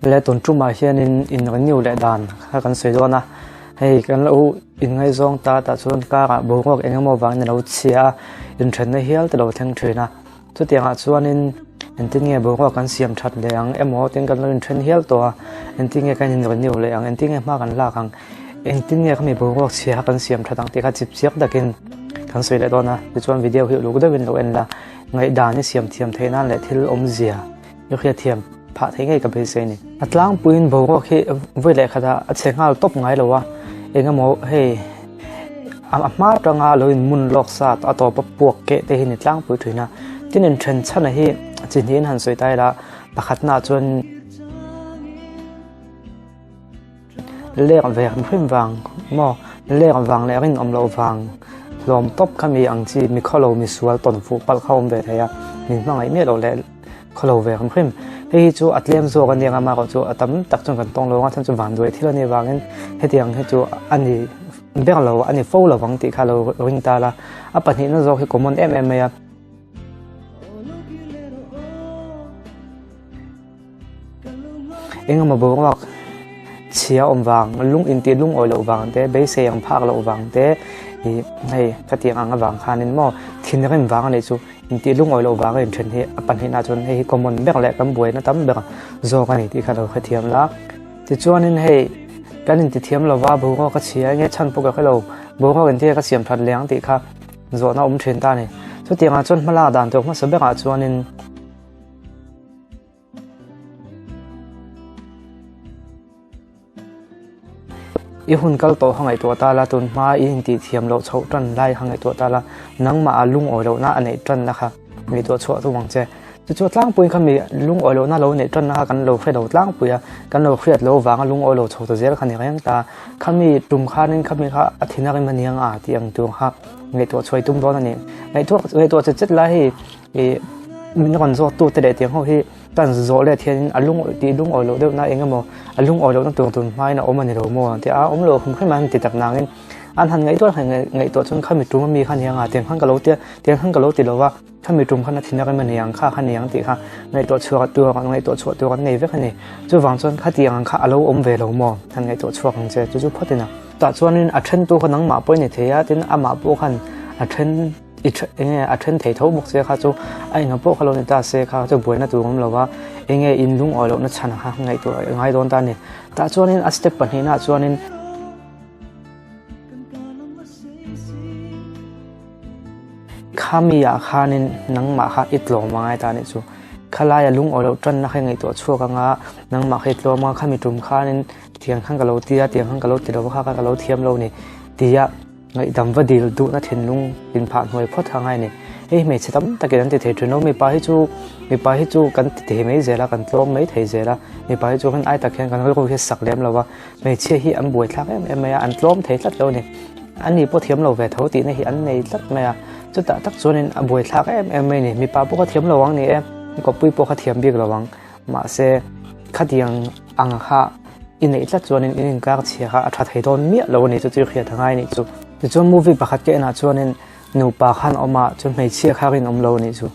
Le tun tumah hianin in renew leh dan kha kan sawi dawn a, hei kan lo inngaihzawng ta tah chuan karah boruak eng emaw vangin a lo chhia a, inthenna hial te lo thleng thin a. Chutiangah chuanin engtin nge boruak kan siam that leh ang emaw tin kan lo inthen hial tawh a, engtin nge kan in renew leh ang, engtin nge hma kan lak ang, engtin nge khami boruak chhia kha kan siam that ang tih kha chip chiak takin kan sawi leh dawn a. Tichuan video hi uluk deuhin lo en la, ngaihdan i siam thiam theih nan leh thil awmzia i hriat thiam phah theih ngei ka beisei a ni. A tlangpuiin boruak hi vawi leh khatah a chhe nghal tawp ngai lo a, eng emaw hei a hma atanga lo in mun lawk sa a tawpa puak keh te hi ni tlangpui thin a. Tin in then chhan a hi chi hnihin han sawi ta ila pakhatnaah chuan Lek ve hrim vang maw? Lek vang leh rinawm loh vang hlawm tawp kha mi ang chi mi khawlo mi sual tawn fuh palh kha awm ve thei a, min hmangaih miah loh leh khawlo ve hrim hrim. Hei hi chu a tlem zawk a nia amaherawh chu a tam tak chuan kan tawng lo ang a, chhan chu vanduai thil a nih vangin hetiang hi chu a ni ber lo a ni fo lo vang tih kha lo ring ta la. A pahnihna zawk hi common em em mai a. Engemaw boruak chhia awm vang, lung intih lungawi loh vang te, beisei ang phak loh vang te ih hei ka tih ang avang khanin maw thinrim vang a nih chu intih lungawi loh vanga inthen hi a pahnihna chuan hei hi common ber leh kan buaina tam ber zawk a ni tih kha lo hrethiam la. Tichuanin hei kan intithiam lova boruak a chhia enge chhan pawh ka hre lo, boruak inti ka siam that leh ang tih kha zawhna awm thin ta a ni. Chutiangah chuan hmalak dan tur hmasa berah chuanin. I hun kal tawh kha ngaihtuah ta la, tun hma i intih thiam loh chhoh tan lai kha ngaihtuah ta la, nangmah a lungawi lohna a neih tanna kha ngaihtuah chhuah tum ang che. Chu chu tlangpui kha mi lungawi lohna lo neih tanna kha kan lo hre lo tlangpui a, kan lo hriat loh vanga lungawi lo chho ta zel kha ni reng ta. Khami tum khanin khami kha a thin a rim a niang a tih ang tur kha ngaihtuah chhuai tum dawn a ni. Ngaihtuah ngaihtuah chet chet lai hei Ih min rawn zawt tu te leh tiang ho hi tan zawh let hian a lung tih lungawi loh deuh na eng emaw a lungawi lohna tur tun hmain a awm a ni lo maw tia a awm lo hrim hrim a an ti tak nangin an han ngaihtuah han ngaihtuah chuan khami tum ami kha nia nga tiang khan ka lo tia tiang khan ka lo ti lo va khami tum khan a thin a rem a ni ang kha kha ni ang tih kha ngaihtuah chhuak tur ngaihtuah chhuah tur an nei vek a ni chuvang chuan khatiang ang kha a lo awm ve lo maw han ngaihtuah chhuak ang che chu chu phawt in a tah chuanin a then tu kha nangmah pawh i ni thei a tin amah pawh khan a then I enge a then thei tho bawk se kha chu a enga pawh kha lo ni ta se kha chu buaina tur awm lo va, enge in lungawi lohna chhan kha ngaihtuah a ngai dawn ta a ni. Tah chuanin a step pahnihnaah chuanin khami ah khanin nangmah kha i tlawm a ngai ta a nih chu. Khalaia lungawi loh tanna kha i ngaihtuah chhuak anga nangmah kha i tlawm a, khami tum khanin tiang khan ka lo ti a, tiang khan ka lo ti lo va kha kha ka lo thiam lo a ni tia. Ngaihdam va dil duhna thinlung inphah hnuai phawt kha ngai a ni. Hei hmeichhe tam takin an ti thei thin lo, mipa hi chu mipa hi chu kan ti thei mai zel a, kan tlawm mai thei zel a, mipa hi chu kan ai tak hian kan rilru hi a sak lem lo a, hmeichhia hi an buaithlak em em mai a, an tlawm thei tlat lo a ni. An ni pawh thiam lo ve tho tihna hi an nei tlat mai a, chutah tak chuanin a buaithlak em em mai a ni. Mipa pawh kha thiam lo ang ni e, kawppui pawh kha thiam bik lo ang, mahse khatiang ang kha I neih tlat chuanin in inkar chhia kha a tha thei dawn miah lo a ni chu chu i hriat a ngai a nih chu. Tichuan movie pakhat ka enah chuanin nupa khan awm a, chuan hmeichhia kha rinawm lo a nih chu.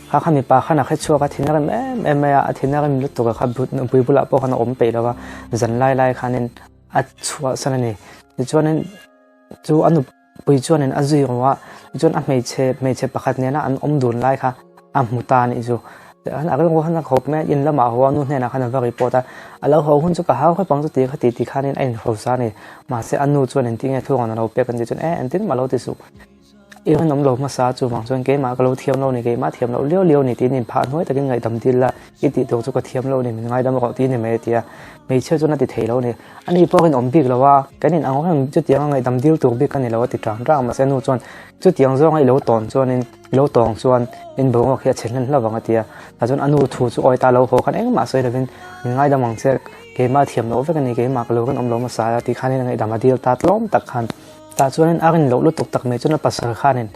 Kha kha mipa khan a hre chhuak a, thin a rem em em mai a, a thin a rem lutuk a kha nupui bulah pawh khan a awm peih lo va, zan lai lai khanin a chhuahsan a ni. Tichuanin chu a nup. Pui chuanin a zui ru a, tichuan a hmeichhe hmeichhe pakhat nena an awm dun lai kha a hmu ta a nih chu. Tichuan a rilru khan a khawp mai a, in lamah a haw a, nu hnenah khan a va report a, a lo haw hun chu ka hau khawp ang chu ti kha ti ti khanin a inhrosa a ni. Mahse a nu chuan engtin nge thurawn a lo pek an tih chuan e engtin mah lo ti suh, i rinawm lo hmasa chuvang chuan keimah ka lo thiam lo ni, keimah thiam loh liau liau ni tiin inphah hnuai takin ngaihdam dil la, i tih tur chu ka thiam lo ni, min ngaidam rawh ti ni mai a ti a, hmeichhia chuan a ti thei lo a ni. Ani pawh in awm bik lo a, kan in ang reng chutiang a ngaihdam dil tur bik a ni lo a ti tang tang mahse nu chuan chutiang zawnga i lo tawn chuanin i lo tawng chuan in boruak hi a chhe hlen hlauh ang a ti a, tah chuan a nu thu chu awi ta lo haw khan engmah sawi lovin min ngaidam ang che keimah thiam loh vek a ni keimah ka lo rinawm lo hmasa a ti khanin a ngaihdam a dil ta tlawm tak khan tah chuanin a rin loh lutuk tak mai chuan a pasal khanin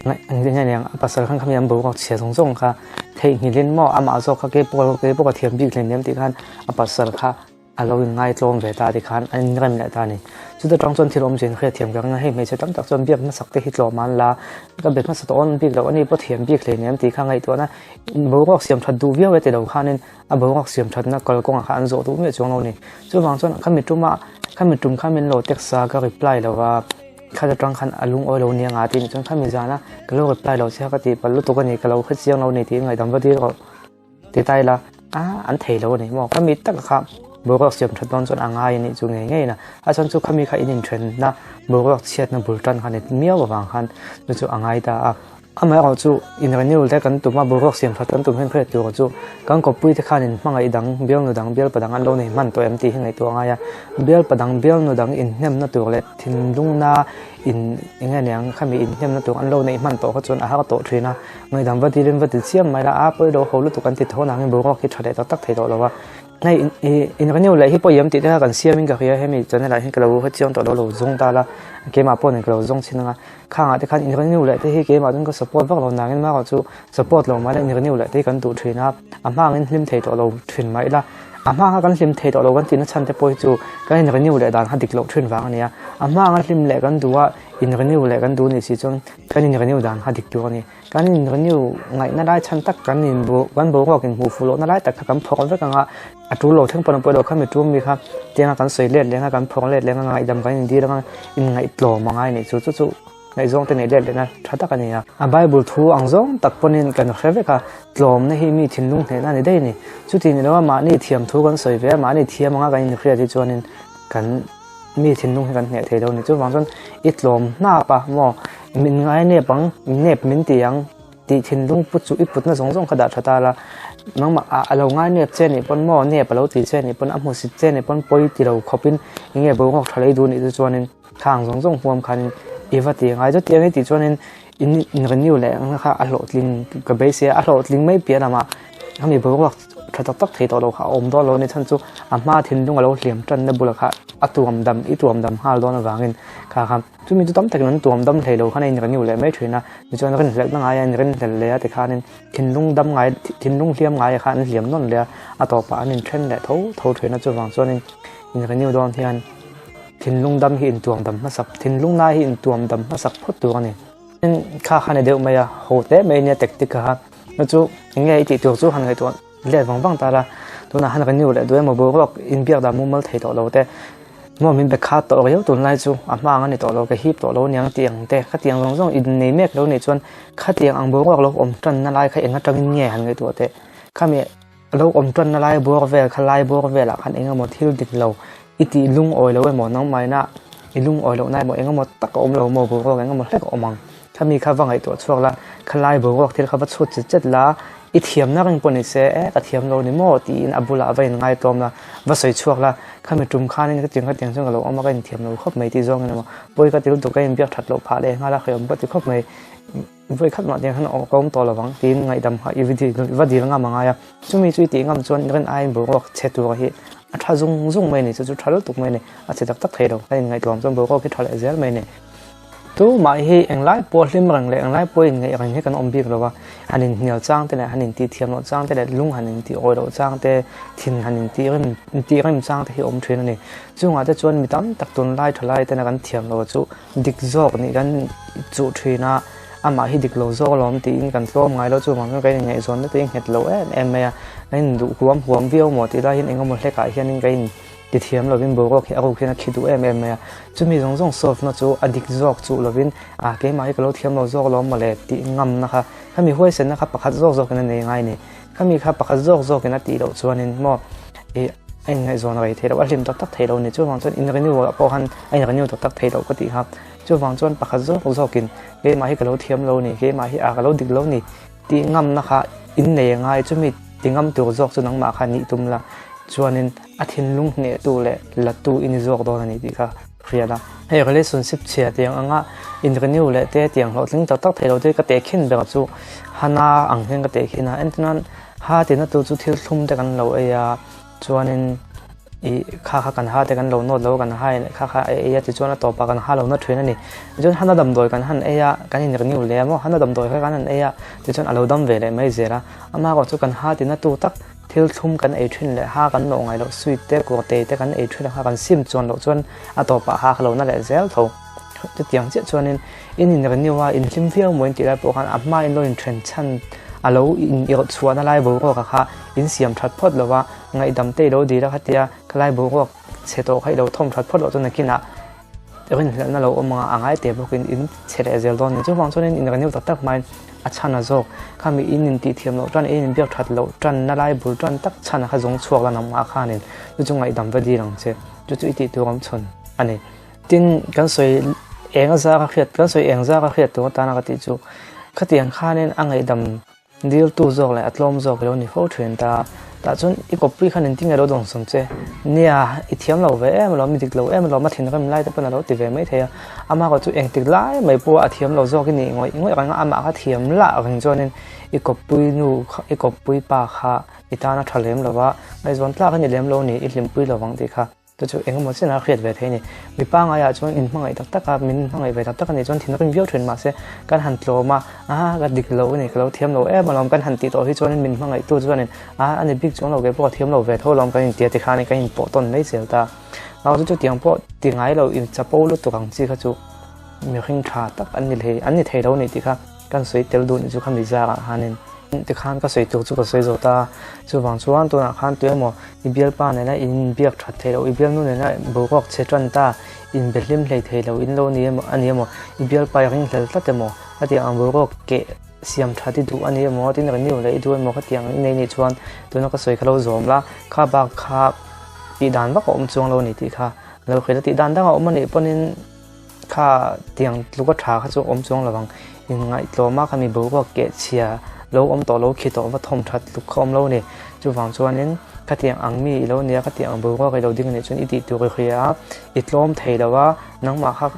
ngaih a pasal khan khami an boruak chhia zawng zawng kha theihnghilhin maw amah zawk kha keipawh keipawh ka thiam bik hleinem tih khan a pasal kha. a lo inngaitlawm ve ta tikhan an inrem leh ta a ni. Chuta tang chuan thil awmzia in hriatthiam ka ring a, hei hmeichhe tam tak chuan biak hmasak te hi tlawm an la, ka be hmasa tawh awn bik loh a ni pawh thiam bik hleinem tih kha ngaihtuahna boruak siam that duh viau e ti lo khanin a boruak siam thatna kalkawngah kha an zawh duh miah chuang lo a ni. Chuvang chuan khami tuma khami tum kha min lo text a ka reply lo va, khat atang khan a lungawi lo nia nga tih ni chuan khami zana ka lo reply lo che kha ka tih palh lutuk a ni ka lo hrechiang lo a ni tiin ngaihdam va dil rawh. Ti ta ila, a an thei lo a ni maw? Khami tak kha boruak siam that dawn chuan a ngai a nih chu ngei ngei na. A chuan chu khami kha in inthenna boruak chhiatna bul tan kha ni miau avang khan chu chu a ngai ta a. Amaherawh chu in renewal te kan tum a, boruak siam that kan tum hian hriat tur chu kan kawppui te khan in hmangaih dang, bialnu dang, bialpa dang an lo nei hman tawh em tih hi ngaihtuah a ngai a. Bialpa dang, bialnu dang inhnemna tur leh thinlungna in eng nge niang khami inhnemna tur an lo neih hman tawh kha chuan a har tawh thin a. Ngaihdam va dilin va ti chiam mai la, a pawi lo ho lutuk an ti tho nangin boruak hi tha leh tak tak thei tawh lo a. Hei in renew leh hi pawh iam tih te kha kan siamin ka hria hemi channel ah hian ka lo hre chiang tawh lo lo zawng ta la, keimah pawh nen ka lo zawng chhin anga khangah te khan in renew leh te hi keimah chuan ka support vak lo nangin marawh chu support lo mai la in renew leh te hi kan duh thin a, a hmangin hlim thei tawh lo thin mai ila, a hmanga kan hlim thei tawh lo kan tihna chhan te pawh hi chu kan in renew leh dan kha dik loh thin vang a ni a, a hmanga hlim leh kan duh a in renew leh kan duh nih si chuan Kan in renew dan kha dik tur a ni. Kan in renew ngaihna lai chhan tak kan in kan boruak in hmuh fuh lohna lai tak kha kan phawrh vek ang a, a tul lo thleng pawn a pawi lo kha mi tum mi kha tianga kan sawi let leng a, kan phawrh let leng a, ngaihdam kan in dil ang a, inngaihtlawm a ngai nih chu chu chu ngaihzawng te neih let lehna tha tak a ni a. A Bible thu ang zawng tak pawnin kan hre vek a, tlawmna hi mi thinlung hnehna a ni daih a ni. Chuti ni lo a mahni thiam thu kan sawi ve a, mahni thiam anga kan inhriat hi chuanin kan Mi thinlung hi kan hneh thei lo ni. Chuvang chuan i tlawm hnap a maw min ngai nep ang, nep min ti ang tih thinlung put chu i putna zawng zawng kha dah tha ta la. Nangmah ah a lo ngai nep che nih pawn maw nep a lo ti che nih pawn a hmusit che nih pawn pawi ti lo khawpin eng nge boruak tha lei duh nih chu chuanin khang zawng zawng huam khanin i va ti ngai. Chutiang i tih chuanin in in renew leh ang kha a hlawhtling ka beisei a, a hlawhtling mai piah lamah khami boruak tha tak tak thei tawh lo kha a awm dawn lo a ni chhan chu a hma thinlung a lo hliam tanna bulah kha a tuam dam i tuam dam nghal dawn avangin kha kha chumi chu tam takin an tuam dam hlei lo khan a in renew leh mai thin a tichuan rinhlelhna ngaia in rinhlelh leh a tikhanin thinlung dam ngai thinlung hliam ngaia kha an hliam nawn leh a a tawpah an inthen leh tho tho thin a chuvang chuanin in renew dawn hian thinlung dam hi intuam dam hmasak thinlung lai hi intuam dam hmasak phawt tur a ni. Kha kha ni deuh mai a, ho teh mai nia tactic kha chu chu eng nge i tih tur chu han ngaihtuah let vang vang ta la, tunah han renew leh duh emaw boruak inbiak dan mumal thei tawh lo te, maw min be khat tawh riau tunlai chu a hma ang a ni tawh lo ka hip tawh lo aniang tih ang te, khatiang zawng zawng innei mek lo nih chuan khatiang ang boruak lo awm tanna lai kha eng atangin nge han ngaihtuah teh, khami lo awm tanna lai bawr vel kha lai bawr velah khan eng emaw thil dik lo I tih lungawi lo emaw nangmahina i lungawi lohna emaw eng emaw tak a awm lo maw boruak eng emaw hlek a awm ang. Khami kha va ngaihtuah chhuak la, khalai boruak thil kha va chhut chet chet la, i thiamna reng pawh ni se e ka thiam lo ni maw tiin a bulah va inngai tlawm la, va sawi chhuak la, khami tum khanin ka tiang ka tiang chuan ka lo awm a ka inthiam lo khawp mai tih zawngin emaw pawi ka ti lutuk ka inbiak that loh phah leh nghal a hrehawm ka ti khawp mai. Vawi khat mah tiang khan ka awm tawh lovang tiin ngaihdam kha i va dil ngam a ngai a, chumi chu i tih ngam chuan rin aiin boruak chhe tur hi a tha zung zung mai a ni, chu chu tha lutuk mai a ni, a chhe tak tak thei lo, kan inngaihtlawm chuan boruak hi tha leh zel mai a ni. Tumah hi englai pawh hlim reng leh englai pawh inngeih reng hi kan awm bik lo va, han inhnial chang te leh han intih thiam loh chang te leh lung han intih awi loh chang te, thin han intih rem intih rem chang te hi awm thin a ni. Chungah te chuan mi tam tak tunlai thalai tena kan thiam lo chu Dik zawk nih kan chuh thin a, amah hi dik lo zawk alawm tiin kan tlawm ngai lo chuvang chuan kan inngaihzawn na te hi nghet lo em em mai a, kan induh huam huam viau maw tih lai hian eng emaw hlekah hianin ka in ti thiam lovin boruak hi a ruk hian a khi duh em em mai a, chumi zawng zawng solve na chu a dik zawk chuh lovin ah keimah hi ka lo thiam lo zawk alawm mawle tih ngamna kha khami huaisenna kha pakhat zawk zawkin a nei ngai a ni. Khami kha pakhat zawk zawkin a tih loh chuanin maw ih a inngaihzawn rei thei loh, a hlim tak tak thei lo ni. Chuvang chuan in renewal ah pawh khan a in renew tak tak thei loh ka tih kha. Chuvang chuan pakhat zawk zawkin keimah hi ka lo thiam lo ni, keimah hi ah ka lo dik lo ni tih ngamna kha in nei a ngai. Chumi ti ngam tur zawk chu nangmah kha nih tum la chuanin a thinlung hnehtu leh latu i ni zawk dawn a ni tih kha. Hriat a, hei relationship chhia tiang anga in renew leh te tiang hlawhtling tak tak thei lo te ka tehkhin ber chu Hana ang hian ka tehkhin a, entirnan ha tina tu chu thil thlum te kan lo ei a, chuanin ih kha kha kan ha te kan lo nawt lo a kan ha in kha kha a ei a tichuan a tawpah kan ha lo na thin a ni, tichuan Hana damdawi kan han ei a kan in renew leh a maw Hana damdawi kha kan han ei a tichuan a lo dam ve leh mai zel a, amah erawh chu kan ha tina tu tak. Thil thlum kan ei thin leh ha kan nawh ngai loh sweet te, kuatei te kan ei thin a kha kan sim chuan loh chuan a tawpah ha kha lo na leh zel tho. Chutiang chiah chuanin in in renew a, in hlim viau maw in tih lai pawh khan a hma in lo in then chhan a lo in irh chhuahna lai boruak a kha in siam that phawt lo a, ngaihdam te i lo dil a khatia khalai boruak chhe tawh kha i lo thawm that phawt loh chuan nakinah rinhlelhna lo awm anga a ngai teh bawkin in chhe leh zel dawn a ni. Chuvang chuanin in renew tak tak hmain a chhan a zawk. Khami in in tih thiam loh tan, in in biak that loh tanna lai bul tan tak chhan a kha zawng chhuak la nangmah khanin chu chu ngaihdam va dil ang che. Chu chu i tih tur awm chhun a ni. Tin, kan sawi eng a zar a hriat, kan sawi eng zar a hriat tur atana ka tih chu khatiang khanin a ngaihdam Diltu zawk leh a tlawm zawk ilo ni fo thin ta. Tah chuan i kawppui khan engtin nge lo dawngsawm che? Nia, i thiam lo ve em alawm, i dik lo em alawm, a thinrim lai te pawn a lo ti ve mai thei a. Amah kawh chu engtik lai mai pawh a thiam lo zawk i nih ngawih ngawih reng a, amah kha thiam lah reng chuanin i kawppui nu kha, i kawppui pa kha i tan a tha lem lo va, ngaihzawn tlak a ni lem lo ni, i hlimpui lo vang tih kha. Chu chu engemaw chin a hriat ve thei a ni. Mi pangaiah chuan in hmangaih tak tak a, min hmangaih ve tak tak a nih chuan thinrim viau thin mahse kan han tlawm a, a ka dik lo a ni, ka lo thiam lo em alawm kan han tih tawh hi chuanin min hmangaihtu chuanin a a ni bik chuang lo kei pawh ka thiam lo ve tho alawm kan intia tikhanin kan inpawh tawn mai zel ta. Mahse chu chutiang pawh ti ngai lo in chapo lutuk ang chi kha chu mihring tha tak an ni thei an ni thei lo a ni tih kha kan sawi tel duh ni chu khami zarah khanin tikhan ka sawi tur chu ka sawi zawt a, chuvang chuan tunah khan tuemaw I bialpa nena in biak that thei lo, i bialnu nena boruak chhe tan ta, in be hlim hlei thei lo, in lo ni emaw a ni emaw, i bialpa i ringhlel tlat emaw, a tiang ang boruak keh siam that i duh a ni emaw, tin renew leh i duh emaw khatiang i nei nih chuan tuna ka sawi kha lo zawm la, kha bak kha tih dan vak a awm chuang lo a ni tih kha lo hrilh a, tih dan dang a awm a nih pawhin Kha tiang tluka tha kha chu awm chuang lo ang. Inngaihtlawm a khami boruak keh chhia lo awm tawh lo khi tawh va thawm that tluk kha awm lo a ni. Chuvang chuanin khatiang ang mi i lo nia, khatiang ang boruak i lo ding a nih chuan i tih tur i hria a, i tlawm thei lo a, nangmah kha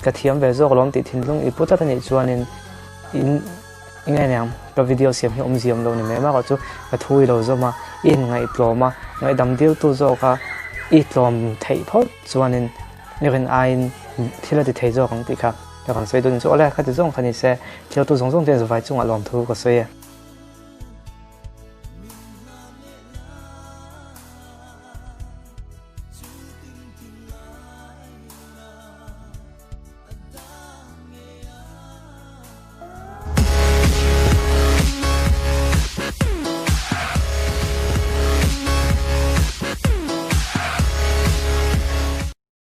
ka thiam ve zawk alawm tih thinlung i pu tlat a nih chuanin in nge niang ka video siam hi awmzia awm lo ni mai erawh chu ka thu i lo zawm a, i inngaihtlawm a, ngaihdam diltu zawk a i tlawm theih phawt chuanin I rin aiin thil a ti thei zawk ang tih kha ka rawn sawi dawn chu awle, khati zawng kha ni se, thiltu zawng zawng chuan zavai chungah lawmthu ka sawi e.